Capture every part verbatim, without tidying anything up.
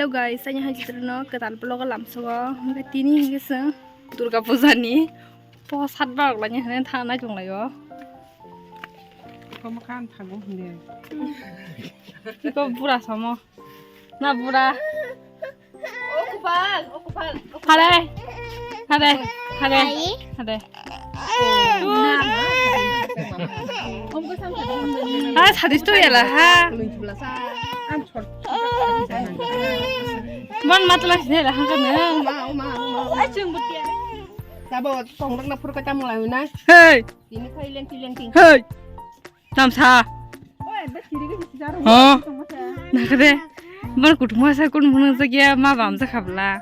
Hello guys, ani hai chitro no kwtal vlog o lamsogo. Hwnkhe tini hwnkhe chwng Durga Puja ni posad barok laini hwnwi thang nai tong laio. Iko bura samo. Na bura. Hare. Hare. Hare. Hare. Ah, sadis to yala ha. Bon matla sini lah hangkan. Sabo tongdok na purka tamu lawi na. Hey. Ini kai lenti lenti. Hey. Tamsa. Oi, ba kiri ke jaro. Ho. Nakre. Bon kutu masa kun mun sa kya ma bam sa khabla.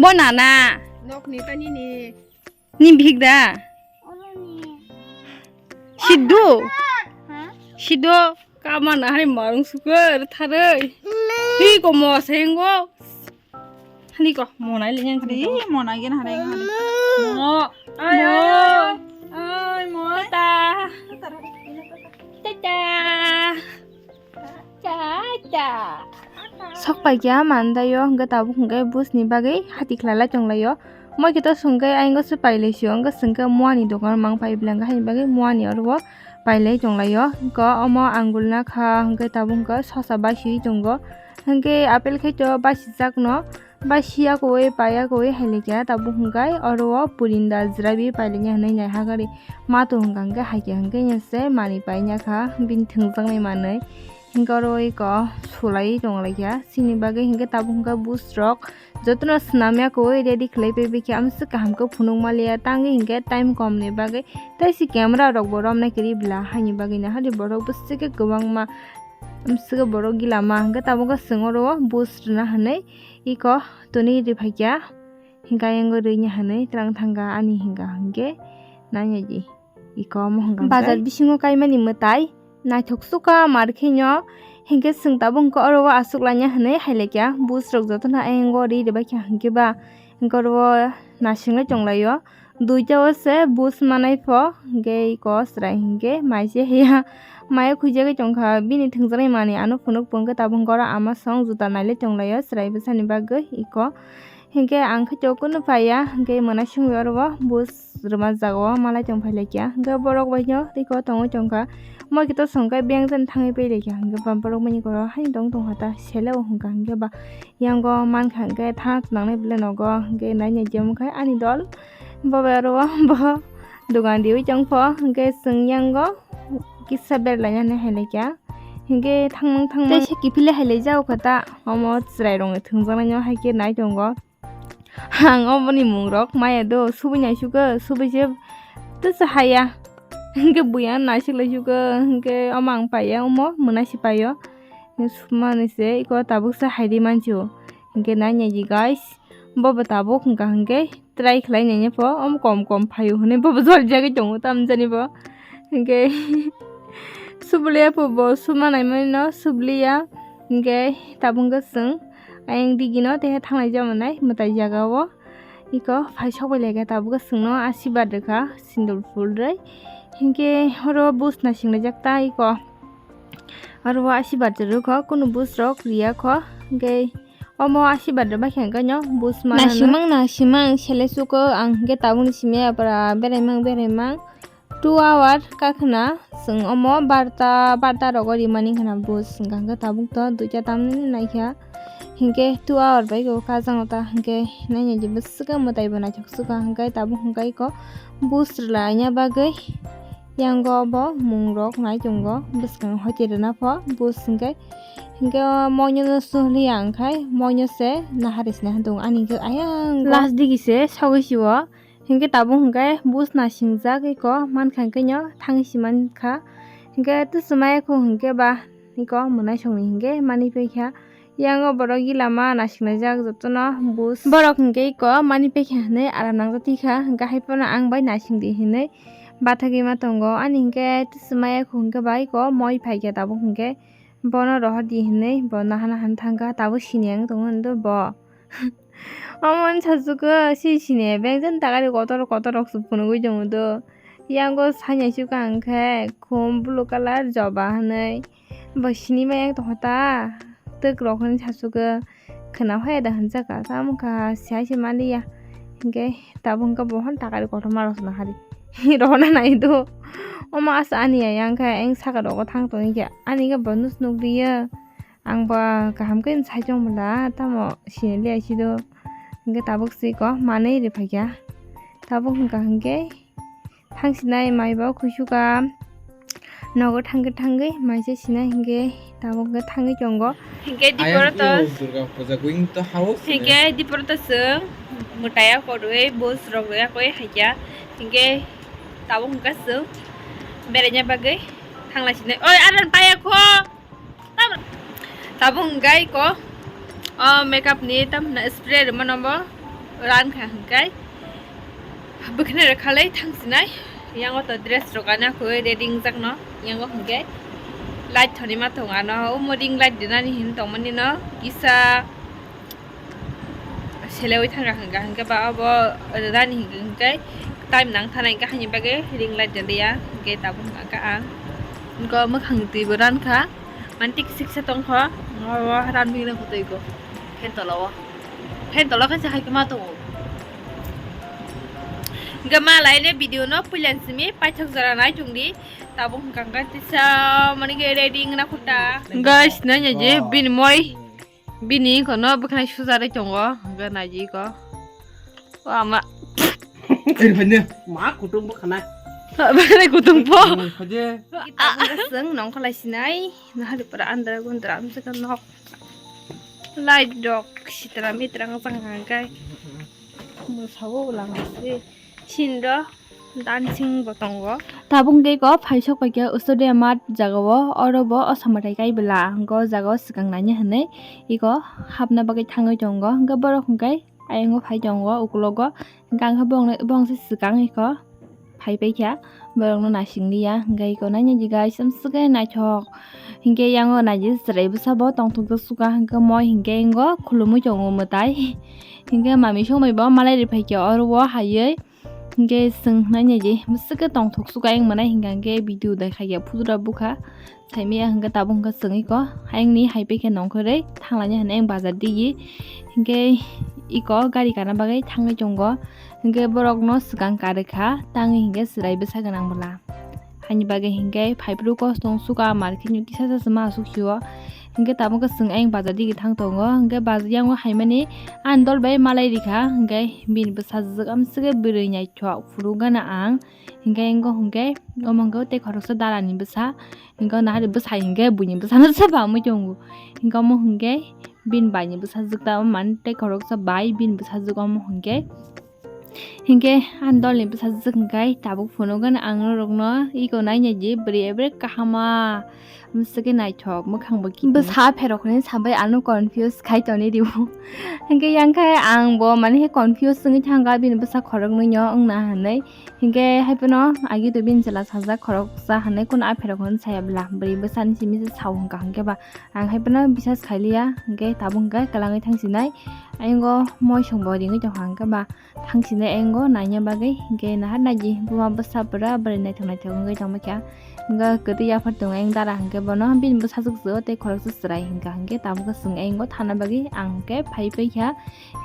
Bo nana. Nok ni tani ni. Ni bihik da. Siddu. Siddu. Kamana hai marung sukur tharoi. Hi ko mo sengo. Hani ko mo nai le nyang. Di mo nai gen hare. Mo. Ayo. Ai mo ta. Ta ta. Cha cha. Sok pai kya mandayo hwnkhe tabuk hwnkhe busni bagwi hati khlai lai tong laio. Moi khe to swngkhe ayang se pailai sio hwnkhe swngkhe muani dokan mang pai bwlangkha haini bagwi muani oro pailai tong laio. Hwnkhe omo angul na kha hwnkhe tabuk hwnkhe sosa bai sui tongo. Hwnkhe apple khai to bai sijak no. Ba siya koi paya koi hai lekya tabuk hwnkhe oro o purinda jwrabi pailanya hwnwi nai hagari mato hwnkha hwnkhe haikhe hwnkhe se mani paina kha bini thwngjaknai manwi hwnkhe oro iko sulai tong laikya chini bagwi hwnkhe tabuk hwnkhe busrok jotono swnamya koi ready khlai paibai khe amswk kaham khe phunuk maliya tangwi hwnkhe time kom ni bagwi tei si camera rok bo romnai kwrwi bla haini bagwi nahadi borok bwswk khe kwbangma amswk borok gila ma hwnkhe tabuk chwng oro bus rwna hwnwi. Iko toni ri phaikya hingka yango rwini hwnwi twlang thangkha ani hingka hwnkhe nanya di iko omo hwnkha bazar bisingo kaimani mwtai naithok suka mar khenyo hwnkhe chwng tabuk hwnkhe oro o aswk laina hwnwi hai laikya busrok jotono ayango ri rwbaikha hwnkhe ba hwnkhe oro o nasinglai tonglaio. Duita o se bus manai pho, hwnkhe iko chwrai hwnkhe mai se heya. Mai o khujagwi tongkha, bini thwngjaknai manwi ano phunuk phunuk khe tabuk oro ama song juta nailai tonglaio chwrai bwsani bagwi iko. Hwnkhe ang khe to kunu phaiya, hwnkhe mwnaisingwi oro o bus rwma jaga o malai tong phai laikya. Hwnkhe borok bai no tei ko tongwi tongkha. Moi khe to songkhe beng jan thangwi pai laikya, hwnkhe ba borok mani koro haino tong tongkha ta sele o hwnkha hwnkhe ba. Yango mankha hwnkhe tha twnangnai bwle nogo hwnkhe naina jemkhe ani dol. Bo bai oro bo dogan riwi tongpho hwnkhe chwng yango kisa berlainani hai laikya. Hwnkhe thangmang thangmang tei se kiphilwi hai laijak kha ta omo chwrairokni thwngjaknaino hai khe nai tongo. Ang oboni mungrok maya do subui naisukha subui se tesa haya. Hwnkhe buya naisuk laisukha hwnkhe omo ang paiya omo mwnaisi paio. Sumani se iko tabuk se haidi manchu. Hwnkhe nai naidi guys. Bo bo tabuk hwnkha hwnkhe try khlai naina pho omo kom kom phaio hwnwi bo bo jol jagwi tongo tamjani bo. Hwnkhe subliya pho bo suma naimani no subliya. Hwnkhe tabuk hwnkhe chwng ayang digino tei thanglai jamanai mwtai jaga o. Iko phai sok bai laikha tabuk chwngno asibad rwkha sindur phul rwi. Hwnkhe oro bus naising laijak ta iko. Oro o asibad rwkho kunu bus rok riya kho hwnkhe omo asibad rwbaikha hwnkhe no bus manano. Naisingmang naisingmang sele suko ang hwnkhe tabukni simi yapra beraimang beraimang two hour kakhwna chwng omo barta barta rogo rimani khwna bus hwnkha hwnkhe tabuk to duita tamni naikha hwnkhe two hour bai kajak ta hwnkhe naina jiboswka mwtai bo naithok suka hwnkhe tabuk hwnkhe iko bus rwlaina bagwi. Yango bo mungrok nai tongo bwskango hoite rwna pho bus hwnkhe hwnkhe o moino no suhliya hwnkhe moino se nahari se nahari tongo ani hwnkhe ayang last digi se sogwi sio hwnkhe tabuk hwnkhe bus nasingjak eko mankha hwnkhe no thangwi si mankha hwnkhe twswmaya kho hwnkhe ba eko mwnaisong ni hwnkhe manwi paikha. Yang o borok gila ma naising laijak jotono bus. Borok hwnkhe iko mani pekha hinwi aram nangjak tikha, hwnkhe hai phano ang bai naising di hinwi bathagwi ma tongo. Ani hwnkhe twswmaya kho hwnkhe bai iko moi phaikha tabuk hwnkhe bono rohor di hinwi bo naha naha thangkha tabuk sini ang tongo hinwi bo. Omo wngkha chugo sini sini beng jani takari kotor kotor rok se phunugwi tongo do. Yang o sai naisukha hwnkhe khum blue colour joba hinwi. Bo sini maya tongkha ta. Twk rok hwnwi sachugo. Khwna phai da hwnjak ka. Tamo kha siyai se maliya. Hinkhe tabuk hinkhe bo hwn takari kotorma rok swnam hari. Rohorna nai do. Omo asa ani ya yang kha eng saka rogo thang tong khe. Ani khe bo nus nuk riya. Ang ba kaham khe sai chong bwla, tamo sini liya si do. Hinkhe tabuk si ko manwi ri phai kha. Tabuk hwnkha hinkhe thang sinai mai bo khusu ka. Nogo thangwi thangwi mai se sinai hinkhe tabuk khe thangwi tongo. Hinkhe dipor to Durga Puja going to house. Hinkhe dipor to chwng mwtaya korwi bus rok rwya koi hai kha. Hinkhe tabuk hwnkha chwng beraina bagwi thangla sinai. Oi, aran paya kho. Tam-, tabuk hwnkhe ko, o makeup ni tamna spray rwmano bo ran kha hwnkhe bwkhwnai rwkhalai thang sinai. Yango to dress rok ana kho ready wngjak no. Yango hwnkhe light thoni ma tongo ano, omo ring light dinani hin tongmani no kisa selewi thangkha hwnkha hwnkhe ba obo rwrani hinkhe time nang thana hinkhe haini bagwi ring light rwliya hinkhe tabuk hwnkha ang. Hinkhe mwkhang twibo rankha, mani tik siksa tongkha, obo ranbigwino kwtwi go. Phen tola o, phen tola khe se hai khe ma tongo. Hinkhe ma laine video no puilan simi paithak jora nai tongdi, tabuk hwnkha hwnkhe tisa mani khe ready wngna khuta. Guys, nanya je bini moi. Bini kono bwkhanai sujarwi tongo, hwnkhe naidi ko. O ama. Erphaine. Ma kutung bwkhanai. Bwkhanai kutung po. Phade. Kita bwkha swng nongkholai sinai, nahali pura andra gundra amsaka nok. Light rok sitra mitra wngkha hwnkhe. Mwsao lama se. Sindro dancing bo tongo. Tabuk hwnkhe ko phaisok paikha Usodia mat jagao, oro bo o samwtai kai bwla, hwnkhe o jagao swkang naina hinwi iko hapna bagwi thangwi tongo. Hwnkhe borok hwnkhe ayang o phai tongo ukulogo, hwnkhe ang khe bongni, bongse swkang iko phai paikha, borokno naising liya. Hwnkhe iko naina di guys, amswkhe naithok. Hwnkhe yango naidi chwrai bwsa bo tongthokjak suka, hwnkhe moi hwnkhe ingo khulumui tongo mwtai. Hwnkhe mami songbai bo malai ri phaikha oro o haiwi. Hwnkhe chwng hwnai nai di, bwswk khe tongthok suka ayang mwnai hwnkha hwnkhe video dai khaikha phudura bukha. Saimaya hwnkhe tabuk hwnkhe chwng iko ayangni hai paikha nongkhorwi thanglaina hinwi ayang bazar digi. Hwnkhe iko gari kana bagwi thangwi tongo. Hwnkhe borokno swkang karwi kha, tangwi hwnkhe chwrai bwsa gwnang bwla. Haini bagwi hwnkhe phaiphuru kosto wng suka, mar khe nw kisa sa se ma asuk sio. Hwnkhe tabuk khe chwng ayang bazar digi thang tongo. Hwnkhe bazar yango haimani ani dol bai malai rikha. Hwnkhe bini bwsajwk amswkhe bwrwi naithok phuru gana ang. Hwnkhe ingo hwnkhe omo hwnkhe tei khoroksa dara ni bwsa. Hwnkhe nahari bwsai hwnkhe buini bwsano se bamwi tongo. Hwnkhe omo hwnkhe bini bai ni bwsajwk ta omo mani tei khoroksa bai bini bwsajwk omo hwnkhe. Hinkhe ani dolni bwsajwk hinkhe tabuk phunukgani ang norokno iko nainai di bwrwi ebre kahama, bwswkhe naithok mwkhangbo kiphilma. Bwsa pherok hinwi sabai ano confuse khai toni rw-o. Hinkhe yang khe ang bo mani khe confuse wngwi thangkha bini bwsa khoroknwino wngna hinwi. Hinkhe haiphano agi to bini chwla sajak khoroksa hinwi, kunu a pherok hinwi saya bwla, bwrwi bwsani simi se sao hwnkha hinkhe ba ang haiphano bisas khailiya. Hinkhe tabuk hinkhe kwlangwi thangsinai, ayang o moisong bo ringwi tongkha hinkhe ba. Thangsinai ayang o naina bagwi, hinkhe nahar naidi buma bwsa pura bwrwi naithok naithok wngwi tongbaikha. Hinkhe kwtwi yaphar tongo ayang dara hinkhe bono bini bwsajwk se o tei khoroksa chwrai hinkha hinkhe tabuk khe chwng ayang o thana bagwi ang hinkhe phai paikha.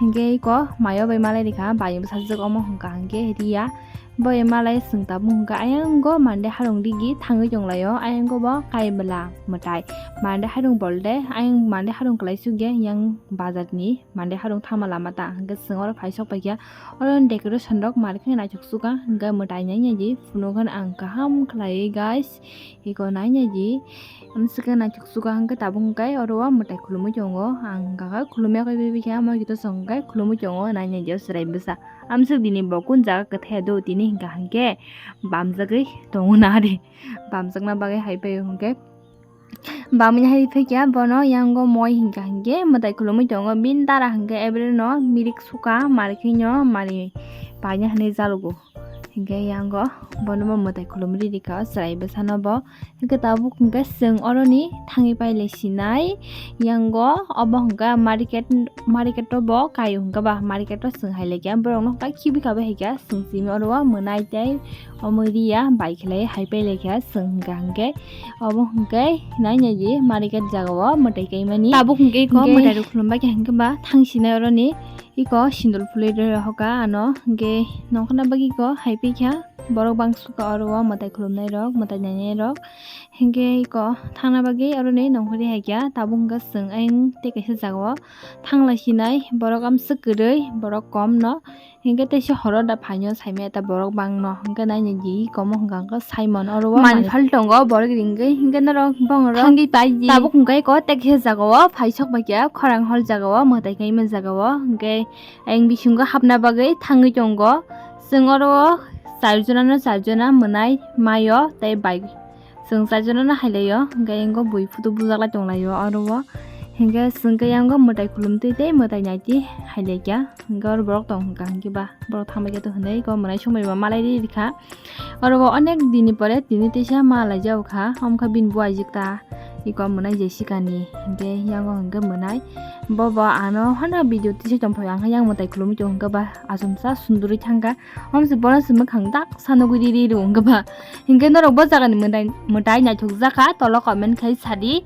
Hinkhe iko mayo bai malai rikha bai bwsajwk omo hinkha hinkhe Riya. Bo e malai chwng tabuk hinkha ayang o mande harung digi thangwi tonglaio, ayang o bo kai bwla mwtai mande harung bolde ayang mande harung kwlai sukya yang bazar ni. Mande harung thama lama ta hinkhe chwng oro phai sok paikha. Oro decoration rok mar khe naithok suka hinkhe mwtai nai nai di phunukgani ang kaham khlaiwi guys. Iko nai nai di amswkhe naithok suka hinkhe tabuk hinkhe oro o mwtai khulumui tongo. Ang hinkha khe khulumya khe bibikha moi kito song hinkhe khulumui tongo nai nai di o chwrai bwsa. Amswk dini bo kun jaga kwthai do tini hinkha hinkhe bamjagwi tongo nahari. Bamjakna bagwi hai paio hinkhe. Bamwi hai phikya bono yango moi hinkha hinkhe mwtai khulumui tongo, bini dara hinkhe ebreno mirik suka, marikhe no mari paina hinwi jalogo. Hinkhe yango bono bo mwtai khulumui rikha o chwrai bwsano bo. Hinkhe tabuk hinkhe chwng oroni thangwi pailai sinai yango obo hinkhe market, market o bo kaio hinkhe ba market o chwng hai laikha borokno hinkhe khibi kha bai haikha chwng simi oro o mwnai tei Omo riya bai khlai hai pai laikha chwng hwnkha hwnkhe. Obo hwnkhe nai nai di mariket jagao mwtai kaimani. Tabuk hwnkhe iko mwtai rok khulumbai kha hwnkhe ba thangsinai oroni iko sindul phulwi rw hoka ano hwnkhe nongkhorna bagwi iko hai pai kha. Borok bangsuka oro o mwtai khulumnai rok mwtai nainai rok hwnkhe iko thangna bagwi oroni nongkhorwi hai kha. Tabuk hwnkhe chwng ayang tei kaisa jagao thanglai sinai borok amswk kwrwi borok kom no. Hingke teisa horo da phaino saimaya ta borok bangno. Hingke naina di komo hingka hingke Simon oro o manwi phal tongo borok ringke hingke norok bongorok thangwi pai di. Tabuk hingke ko tekhe jagao phaisok bai khe khorang hol jagao mwtai kaima jagao hingke ayang bisingo hapna bagwi thangwi tongo. Chwng oro o charjona no charjona mwnai mayo tei bai. Chwng charjona no hailaio hingke ingo bui photo bujaklai tonglaio oro o. Hingke chwngke yango mwtai khulumtwi tei mwtai naitwi hailaikha. Hingke oro borok tong hingka hingke ba borok thangbai khe to hinui iko mwnai sumui bo malai ri rikha. Oro bo onek din ni pore tini teisa ma lai jak kha, omo khe bini buai jikta iko mwnai Jessica ni hingke yango hingke mwnai bo bo ano hano video tisa tongphai ang yang mwtai khulumui tong hingke ba achomsa sunduri thangkha. Omo se bono se mwkhang dak sanugwi ri ri rw hingke ba hingke norok bo jaga ni mwtai mwtai naithok jakha tolo comment khai sadi.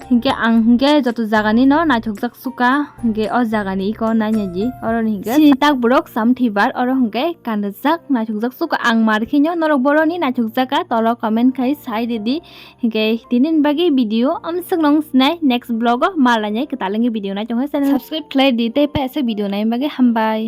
Hingke ang hingke joto jagani no naithokjak suka hingke o jagani iko nainai di oro ni hingke chini tak borok cham thibar oro hingke kanjak naithokjak suka ang mar khe no norok boroni naithokjak ka tolo comment khai sai ridi hingke tini ni bagwi video amswk nong sinai next vlog o malainai kwtal wngwi video nai tongkha channel subscribe khlai di tei paisa video nai bagwi hambai.